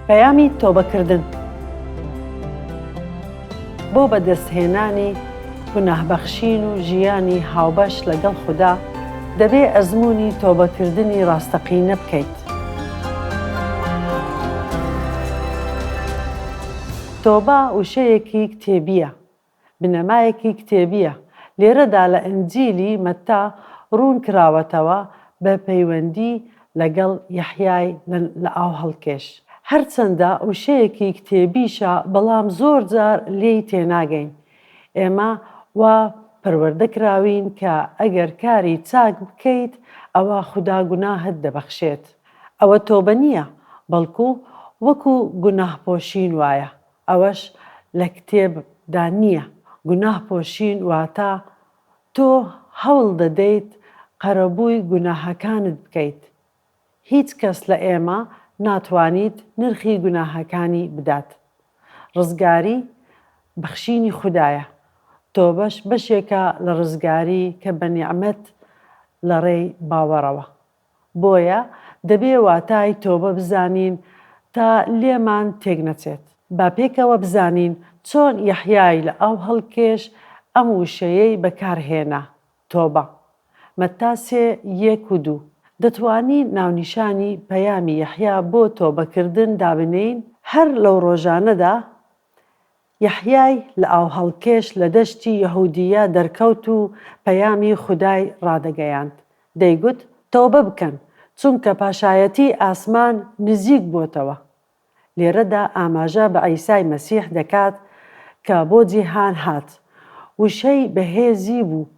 پەیامی تۆبەکردن بۆ بەدەستهێنانی گوناهبەخشین و ژیانی هاوبەش لەگەڵ خودا، دەبێ ئەزموونی تۆبەکردنی ڕاستەقینە بکەیت. تۆبە وشەیەکی کتێبییە، بنەمایەکی کتێبییە، لێرەدا لە ئنجیلی مەتا ڕوون کراوەتەوە بە پەیوەندی لەگەڵ یەحیای لەئاوهەڵکێش. هەرچەندە وشەیەکی کتێبیشە بەڵام زۆر جار لێی تێناگەین. ئێمە وا پەروەردە کراوین کە ئەگەر کاری چاک بکەیت ئەوا خودا گوناهت دەبەخشێت. ئەوە تۆبە نییە بەڵکو وەکو گوناهپۆشین وایە. ئەوەش لە کتێب دا نییە. گوناه پۆشین واتە تۆ هەوڵ دەدەیت قەرەبووی گوناهەکانت بکەیت. هیچ کەس لە ئێمە ناتوانیت نرخی گوناهەکانی بدات. ڕزگاری بەخشینی خودایە. تۆبەش بەشێکە لە ڕزگاری کە بە نیعمەت لە ڕێی باوەڕەوە. بۆیە دەبێ واتای تۆبە بزانین تا لێمان تێک نەچێت. با پێکەوە بزانین چۆن یەحیای لە ئاو هەڵکێش ئەم وشەیەی بەکار هێنا، تۆبە. مەتا سێ، یەک و دوو. دەتوانین ناونیشانی پەیامی یەحیا بۆ تۆبەکردن دابنێین؟ هەر لەو ڕۆژانەدا یەحیای لەئاوهەڵکێش لە دەشتی یەهودییە دەرکەوت و پەیامی خودای ڕادەگەیاند، دەیگوت، تۆبە بکەن، چونکە پاشایەتیی ئاسمان نزیک بۆتەوە. لێرەدا ئاماژە بە عیسای مەسیح دەکات کە بۆ جیهان هات. وشەی بەهێزی بوو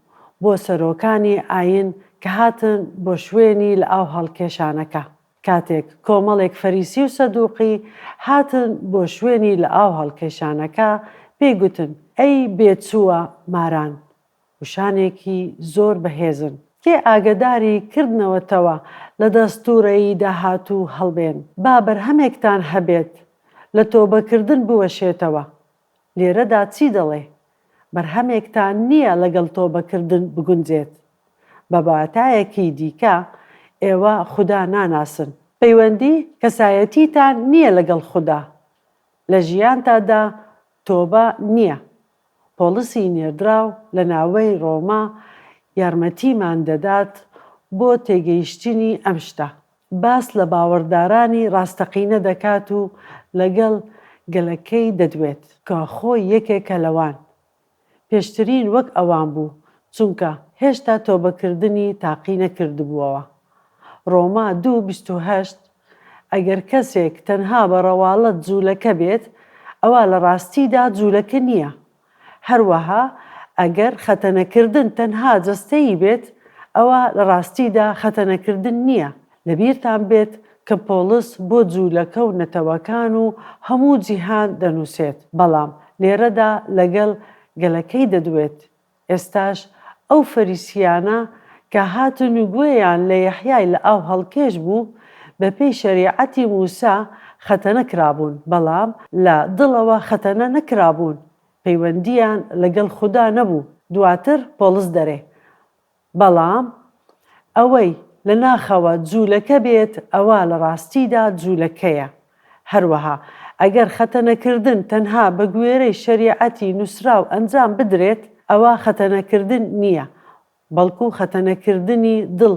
بۆ سەرۆکانی ئایین کە هاتن بۆ شوێنی لەئاوهەڵکێشانەکە. کاتێک کۆمەڵێک فەریسی و سەدوقی هاتن بۆ شوێنی لەئاو هەڵکێشانەکە، پێی گوتن، ئەی بێچووە ماران، وشانێکی زۆر بەهێزن. کێ ئاگەداری کردنەوەتەوە لە دەست تووڕەیی داهاتوو هەڵبێن؟ با بەرهەمێکتان هەبێت لە تۆبەکردن بوەشێتەوە. لێرەدا چی دەڵێ؟ بەرهەمێکتان نییە لەگەڵ تۆبەکردن بگونجێت. بە واتایەکی دیکە ئێوە خودا ناناسن. پەیوەندی کەسایەتیتان نییە لەگەڵ خودا. لە ژیانتادا تۆبە نییە. پۆڵسی نێردراو لە ناوەی ڕۆما یارمەتیمان دەدات بۆ تێگەیشتنی ئەم شتە. باس لە باوەڕدارانی ڕاستەقینە دەکات و لەگەڵ گەلەکەی دەدوێت، کە خۆی یەکێکە لەوان. پێشترین وەک ئەوان بوو، چونکە هێشتا تۆبەکردنی تاقی نەکردبووەوە. ڕۆما دوو، 28، ئەگەر کەسێک تەنها بە ڕەواڵەت جوولەکە بێت، ئەوا لە ڕاستیدا جوولەکە نییە. هەروەها ئەگەر خەتەنەکردن تەنها جەستەیی بێت، ئەوا لە ڕاستیدا خەتەنەکردن نییە. لەبیرتان بێت کە پۆڵس بۆ جوولەکە و نەتەوەکان و هەموو جیهان دەنووسێت، بەڵام لێرەدا لەگەڵ گەلەکەی دەدوێت. ئێستاش ئەو فەریسییانە کە هاتن و گوێیان لە یەحیای لەئاوهەڵکێش بوو، بەپێی شەریعەتی موسا خەتەنە کرابوون، بەڵام لە دڵەوە خەتەنە نەکرابوون، پەیوەندییان لەگەڵ خودا نەبوو. دواتر پۆڵس دەرێ، بەڵام ئەوەی لە ناخەوە جوولەکە بێت، ئەوا لە ڕاستیدا جوولەکەیە. هەروەها ئەگەر خەتەنەکردن تەنها بەگوێرەی شەریعەتی نووسراو ئەنجام بدرێت، ئەوا خەتەنەکردن نییە، بەڵکو خەتەنەکردنی دڵ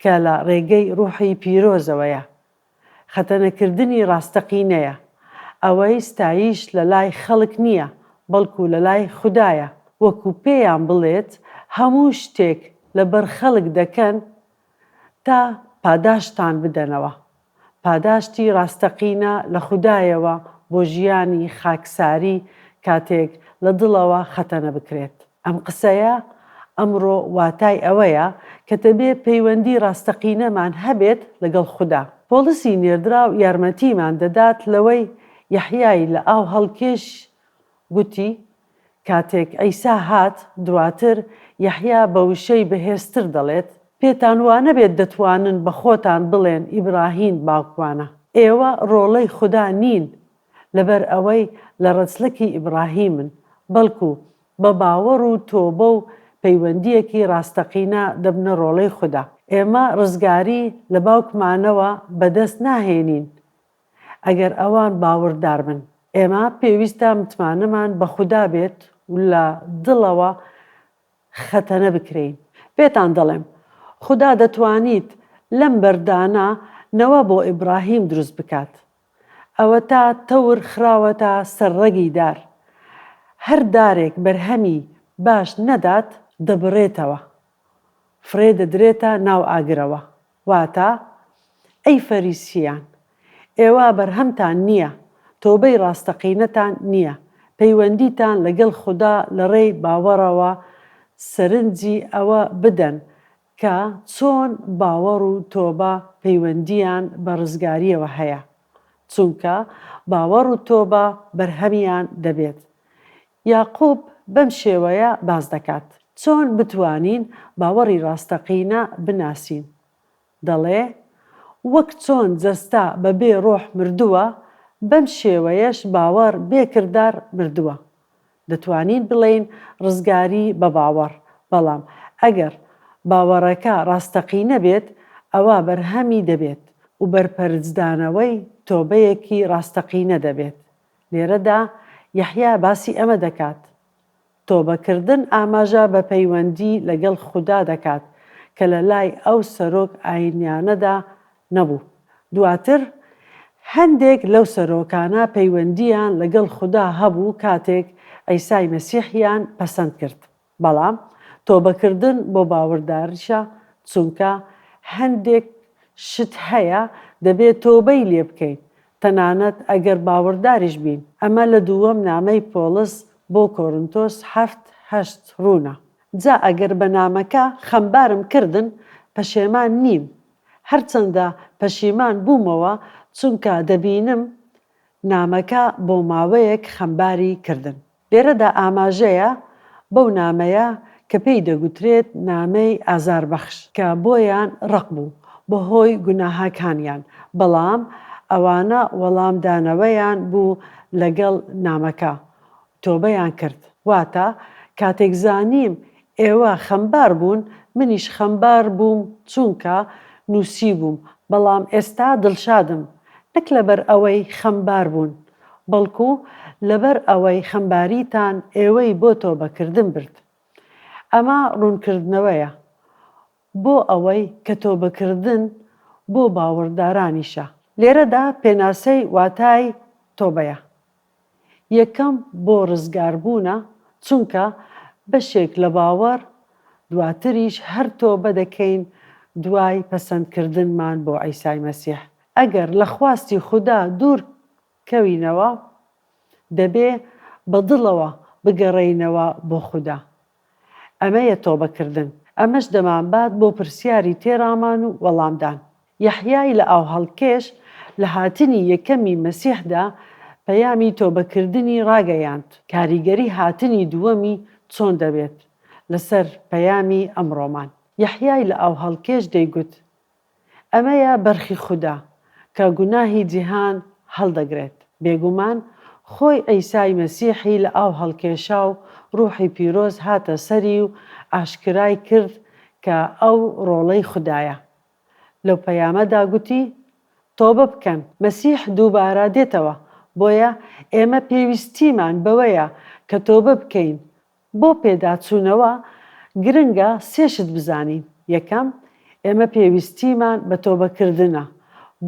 کە لە ڕێگەی ڕوحی پیرۆزەوەیە، خەتەنەکردنی ڕاستەقینەیە. ئەوەی ستایش لە لای خەڵک نییە، بەڵکو لە لای خودایە. وەکو پێیان بڵێت هەموو شتێک لەبەر خەڵک دەکەن تا پاداشتتان بدەنەوە. پاداشتی ڕاستەقینە لە خودایەوە بۆ ژیانی خاکساری کاتێک لە دڵەوە خەتەنە بکرێت. ئەم قسەیە ئەمڕۆ واتای ئەوەیە کە دەبێ پەیوەندی ڕاستەقینەمان هەبێت لەگەڵ خودا. پۆڵسی نێردراو یارمەتیمان دەدات لەوەی یەحیای لە ئاو هەڵکێش گوتی، کاتێک عیسا هات، دواتر یەحیا بە وشەی بەهێزتر دەڵێت، پێتان وانەبێت دەتوانن بە خۆتان بڵێن ئیبراهیم باوکمانە. ئێوە ڕۆڵەی خودا نین لەبەر ئەوەی لە ڕەچلەکی ئیبڕاهیمن، بەڵکو بە باوەڕ و تۆبە و پەیوەندییەکی ڕاستەقینە دەبنە ڕۆڵەی خودا. ئێمە ڕزگاری لە باوکمانەوە بەدەست ناهێنین. ئەگەر ئەوان باوەڕدار بن. ئێمە پێویستە متمانەمان بە خودا بێت و لە دڵەوە خەتەنە بکرێین. پێتان دەڵێم، خودا دەتوانیت لەم بەردانە نەوە بۆ ئیبراهیم دروست بکات. ئەوەتا تەور خراوەتە سەر ڕەگی دار. هەر دارێک بەرهەمی باش نەدات دەبڕێتەوە، فڕێ دەدرێتە ناو ئاگرەوە. واتە، ئەی فەریسییان، ئێوە بەرهەمتان نییە، تۆبەی ڕاستەقینەتان نییە، پەیوەندیتان لەگەڵ خودا لەڕێی باوەڕەوە سەرنجی ئەوە بدەن کە چۆن باوەڕ و تۆبە پەیوەندییان بە ڕزگارییەوە هەیە، چونکە باوەڕ و تۆبە بەرهەمیان دەبێت. یاقوب بەم شێوەیە باس دەکات چۆن بتوانین باوەڕی ڕاستەقینە بناسین، دەڵێ، وەک چۆن جەستە بە بێ ڕۆح مردووە، بەم شێوەیەش باوەڕ بێ کردار مردووە. دەتوانین بڵێین ڕزگاری بە باوەڕ، بەڵام ئەگەر باوەڕەکە ڕاستەقینە بێت، ئەوا بەرهەمی دەبێت و بەرپەرچدانەوەی تۆبەیەکی ڕاستەقینە دەبێت. لێرەدا یەحیا باسی ئەمە دەکات. تۆبەکردن ئاماژە بە پەیوەندی لەگەڵ خودا دەکات کە لە لای ئەو سەرۆک ئاینیانەدا نەبوو. دواتر هەندێک لەو سەرۆکانە پەیوەندییان لەگەڵ خودا هەبوو کاتێک عیسای مەسیحیان پەسەند کرد. بەڵام تۆبەکردن بۆ باوەڕداریشە چونکە هەندێک شت هەیە دەبێت تۆبەی لێ بکەین تەنانەت ئەگەر باوەڕداریش بین، ئەمە لە دووەم نامەی پۆڵس بۆ کۆرنتۆس حەفت هەشت ڕوونە. جا ئەگەر بە نامەکە خەمبارم کردن پەشێمان نیم، هەرچەندە پەشیمان بوومەوە چونکە دەبینم نامەکە بۆ ماوەیەک خەمباری کردن. لێرەدا ئاماژەیە بەو نامەیە کە پێی دەگوترێت نامەی ئازاربەخش کە بۆیان ڕەق بوو بەهۆی گوناهەکانیان، بەڵام ئەوانە وەڵامدانەوەیان بوو لەگەڵ نامەکە تۆبەیان کرد. واتە، کاتێک زانیم ئێوە خەمبار بوون، منیش خەمبار بووم چونکە نووسیبووم، بەڵام ئێستا دڵشادم، نەک لەبەر ئەوەی خەمبار بوون، بەڵکو لەبەر ئەوەی خەمباریتان ئێوەی بۆ تۆبەکردن برد. ئەمە ڕوونکردنەوەیە بۆ ئەوەی کە تۆبەکردن بۆ باوەڕدارانیشە. لێرەدا پێناسەی واتای تۆبەیە. یەکەم بۆ ڕزگاربوونە، چونکە بەشێک لە باوەڕ، دواتریش هەر تۆبە دەکەین دوای پەسەندکردنمان بۆ عیسای مەسیح. ئەگەر لە خواستی خودا دوور کەوینەوە، دەبێ بە دڵەوە بگەڕێینەوە بۆ خودا. ئەمەیە تۆبەکردن. ئەمەش دەمانبات بۆ پرسیاری تێڕامان و وەڵامدان. یەحیای لەئاوهەڵکێش لە هاتنی یەکەمی مەسیحدا پەیامی تۆبەکردنی ڕاگەیاند. کاریگەری هاتنی دووەمی چۆن دەبێت لەسەر پەیامی ئەمڕۆمان؟ یەحیای لەئاوهەڵکێش دەیگوت، ئەمەیە بەرخی خودا کە گوناهی جیهان هەڵدەگرێت. بێگومان خۆی عیسای مەسیحی لە ئاو هەڵکێشا و ڕوحی پیرۆز هاتە سەری و ئاشکرای کرد کە ئەو ڕۆڵەی خودایە. لەو پەیامەدا گوتی، تۆبە بکەن، مەسیح دووبارە دێتەوە، بۆیە ئێمە پێویستیمان بەوەیە کە تۆبە بکەین بۆ پێداچوونەوە گرنگە سێ شت بزانین، یەکەم، ئێمە پێویستیمان بە تۆبەکردنە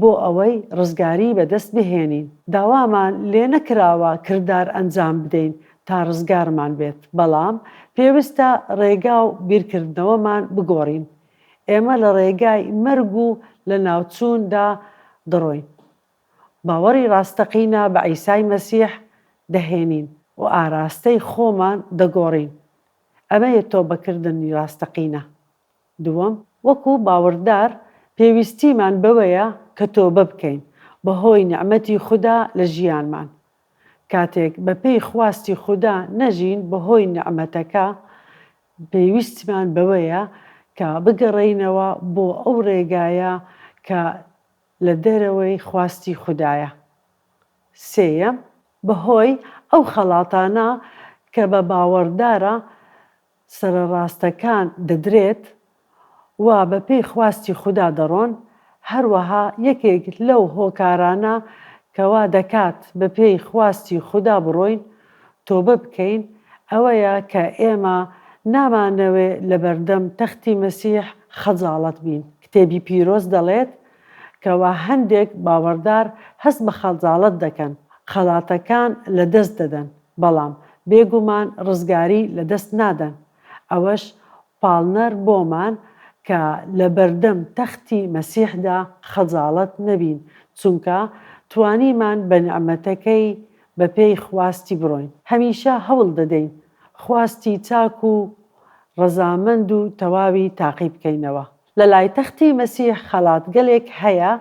بۆ ئەوەی ڕزگاری بەدەست بهێنین، داوامان لێ نەکراوە کردار ئەنجام بدەین تا ڕزگارمان بێت، بەڵام پێوستە ڕێگا و بیرکردنەوەمان بگۆڕین، ئێمە لە ڕێگای مەرگ و لەناوچووندا دەڕۆین. باوەڕی ڕاستەقینە بە عیسای مەسیح دەهێنین و ئاراستەی خۆمان دەگۆڕین. ئەمەیە تۆبەکردنی ڕاستەقینە. دووەم، وەکو باوەڕدار پێویستیمان بەوەیە کە تۆبە بکەین بەهۆی نیعمەتی خودا لە ژیانمان. کاتێک بەپێی خواستی خودا نەژین بەهۆی نیعمەتەکە، پێویستمان بەوەیە کە بگەڕێینەوە بۆ ئەو ڕێگایە کە لە دەرەوەی خواستی خودایە. سێیەم، بەهۆی ئەو خەڵاتانە کە بە باوەڕدارە سەرەڕاستەکان دەدرێت و بەپێی خواستی خودا دەڕۆن، هەروەها یەکێک لەو هۆکارانە کە وا دەکات بەپێی خواستی خودا بڕۆین، تۆبە بکەین، ئەوەیە کە ئێمە نامانەوێ لەبەردەم تەختی مەسیح خەجاڵەت بین. کتێبی پیرۆز دەڵێت کەوا هەندێک باوەڕدار هەست بە خەجاڵەت دەکەن، خەڵاتەکان لەدەست دەدەن، بەڵام بێگومان ڕزگاری لەدەست نادەن، ئەوەش پاڵنەر بۆمان کە لەبەردەم تەختی مەسیحدا خەجاڵەت نەبین، چونکە توانیمان بە نیعمەتەکەی بەپێی خواستی بڕۆین. هەمیشە هەوڵ دەدەین خواستی چاک و ڕەزامەند و تەواوی تاقی بکەینەوە. لە لای تەختی مەسیح خەڵاتگەلێک هەیە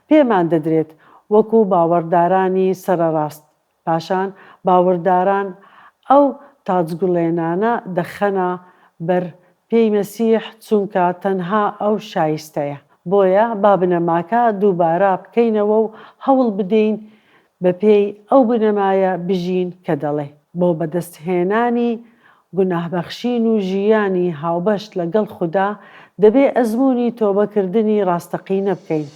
پێمان دەدرێت وەکو باوەڕدارانی سەرەڕاست پاشان باورداران ئەو تاجگوڵێنانە دەخەنە بەر پێی مەسیح چونکە تەنها ئەو شایستەیە. بۆیە با بنەماکە دووبارە بکەینەوە و هەوڵ بدەین بەپێی ئەو بنەمایە بژین کە دەڵێ. بۆ بەدەستهێنانی گوناهبەخشین و ژیانی هاوبەش لەگەڵ خودا، دەبێ ئەزموونی تۆبەکردنی ڕاستەقینە بکەین.